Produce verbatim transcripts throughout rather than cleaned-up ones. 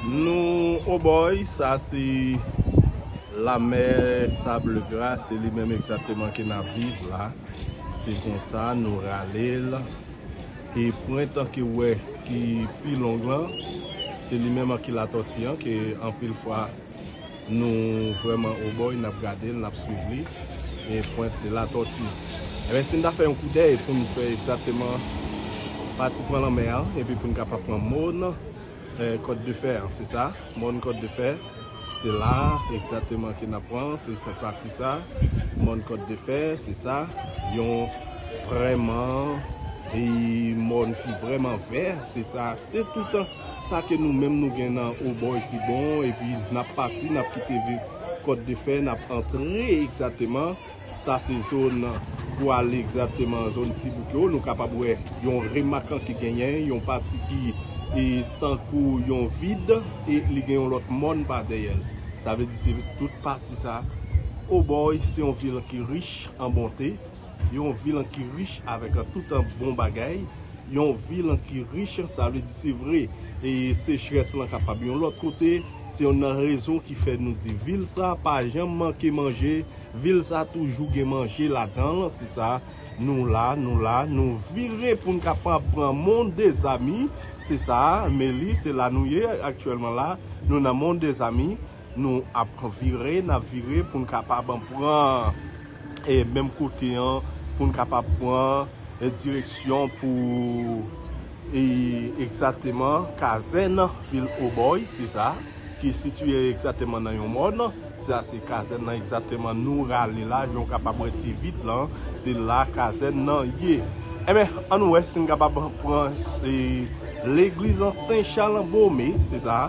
Nou Obòy, sa se lamè Sable Gra, se li menm egzakteman ke n ap viv la. Se konsa nou rale l. E pwent an ke w wè ki pi long lan, se li menm an ki Latòti an, ke anpil fwa nou vrèman Obòy, n ap gade l, n ap swiv li. E pwent de Latòti. Ebyen, si n ta fè yon koudèy pou n fè egzakteman pati pran lanmè an, epi pou n kapab pran mòn, eh, Kòt de Fè an, se sa, mòn Kòt de Fè, se la egzakteman ke n ap pran, se sa pati sa, mòn Kòt de Fè, se sa, yon vrèman, e mòn ki vrèman vè, se sa, se tout sa ke nou menm nou gen nan Obòy ki bon, epi n ap pati, n ap kite vi Kòt de Fè, n ap antre egzakteman. Sa se zòn pou ale egzakteman zòn Ti Bouk yo. Nou kapab wè yon remak ki genyen, yon pati ki e tankou yon vid, e li gen yon lòt mòn pa dèyè l. Sa vle di se tout pati sa. Obòy se yon vil ki rich an bonte, yon vil ki rich avèk tout an bon bagay, yon vil ki rich, sa vle di se vre. E sechrès lan kapab yon lòt kote, se yon nan rezon ki fè nou di vil sa pa janm manke manje, vil sa toujou gen manje ladan l, se sa. Nou la, nou la, nou vire pou n kapab pran Mont des Amis, se sa, men li, se la nou ye aktyèlman la, nou nan Mont des Amis, nou ap vire, n ap vire pou n kapab pran, e, menm kote an, pou n kapab pran, e, direksyon pou, e, egzakteman kazèn vil Obòy, se sa, ki sitiye egzakteman nan yon mòn. Sa se kazèn nan egzakteman nou rale la, jan w kapab wè ti vid lan, se la kazèn nan ye. Enben, ann wè si n kapab pran, e, legliz an Sen Chal Bome, se sa.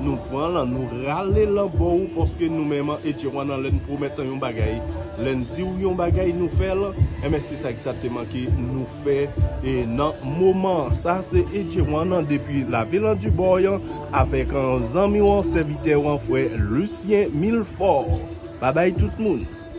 Nou pran l, nou rale l bò ou, paske nou menm, Edjewan, lè n pwomèt yon bagay, lè n di w yon bagay, nou fè l. Enben, se sa egzakteman ke nou fè, e, nan moman an. Sa se Edjewan depi lavil Dibòy, avèk, e, zanmi w an, sèvitè w an, frè Lucien Milfort. Babay tout moun.